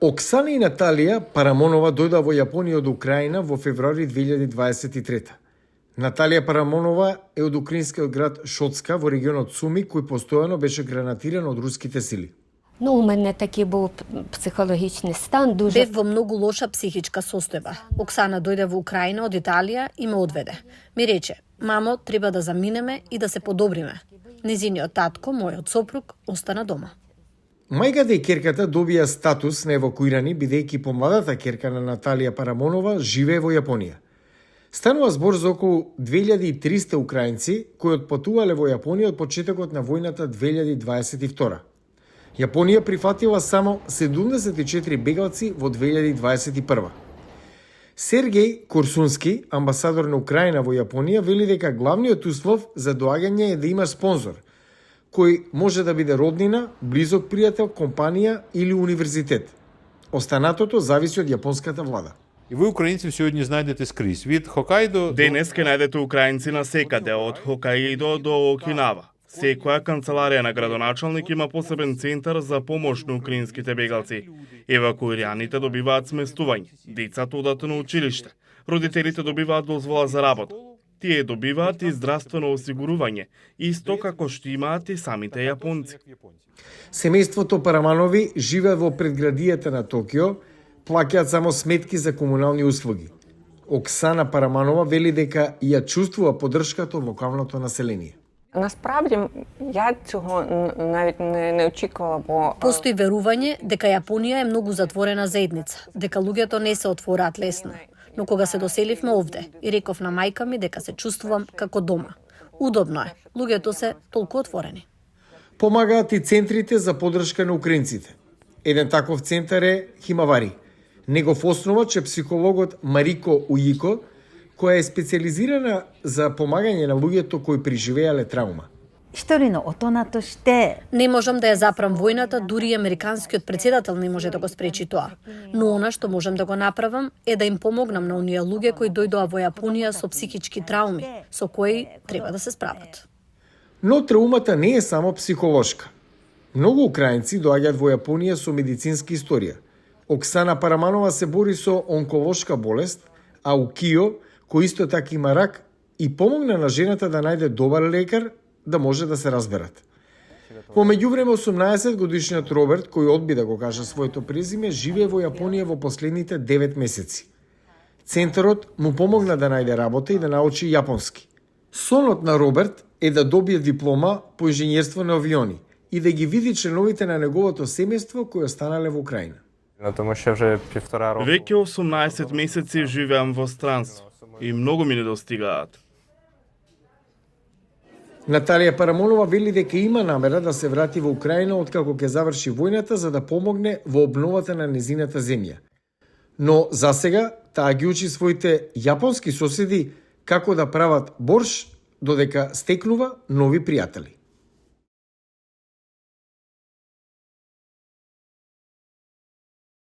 Оксана и Наталија Парамонова дојдоа во Јапонија од Украина во февруари 2023. Наталија Парамонова е од украинскиот град Шоцка во регионот Суми, кој постојано беше гранатиран од руските сили. Ну, у мене такий був психологічний стан дуже. Бев во многу лоша психичка состојба. Оксана дојде во Украина од Италија и ме одведе. Ми рече: "Мамо, треба да заминеме и да се подобриме." Незиниот татко, мојот сопруг, остана дома. Мајката и керката добија статус на евакуирани, бидејќи помладата керка на Наталија Парамонова живее во Јапонија. Станува збор за околу 2300 украинци кои отпатувале во Јапонија од почетокот на војната 2022. Јапонија прифатила само 74 бегалци во 2021. Сергеј Корсунски, амбасадор на Украина во Јапонија, вели дека главниот услов за доаѓање е да има спонзор, кој може да биде роднина, близок пријател, компанија или универзитет. Останатото зависи од јапонската влада. І ви українців сьогодні знайдете скрізь. Від Хокайдо Денес ке најдете украинци на секаде, од Хокаидо до Окинава. Секоја канцеларија на градоначалник има посебен центар за помош на украинските бегалци. Евакуираните добиваат сместување, децата одат на училиште, родителите добиваат дозвола за работа. Тие добиваат и здравствено осигурување, исто како што имаат и самите јапонци. Семејството Параманови живее во предградијата на Токио, плаќаат само сметки за комунални услуги. Оксана Параманова вели дека ја чувствува поддршката од локалното население. Насправді, я цього навіть не очікувала, бо Постои верување дека Јапонија е многу затворена заедница, дека луѓето не се отвораат лесно. Но кога се доселивме овде и реков на мајка ми дека се чувствувам како дома. Удобно е, луѓето се толку отворени. Помагаат и центрите за поддршка на украинците. Еден таков центар е Химавари. Негов основач е психологот Марико Уико, која е специализирана за помагање на луѓето кои преживеале траума. 一人の大人として Не можам да ја запрам војната, дури и американскиот председател не може да го спречи тоа. Но она што можам да го направам е да им помогнам на оние луѓе кои дојдоа во Јапонија со психички трауми, со кои треба да се справат. Но траумата не е само психолошка. Многу украинци доаѓаат во Јапонија со медицинска историја. Оксана Параманова се бори со онколошка болест, а Укио, кој исто така има рак, и помогна на жената да најде добар лекар да може да се разберат. Во меѓувреме 18 годишниот Роберт, кој одби да го каже своето презиме, живее во Јапонија во последните 9 месеци. Центарот му помогна да најде работа и да научи јапонски. Сонот на Роберт е да добие диплома по инженерство на авиони и да ги види членовите на неговото семејство кои останале во Украина. Тому що вже 1,5 року. Веќе 18 месеци живеам во странство и многу ми недостигаат. Наталија Парамонова вели дека има намера да се врати во Украина откако ќе заврши војната за да помогне во обновата на незината земја. Но засега таа ги учи своите јапонски соседи како да прават борш, додека стекнува нови пријатели.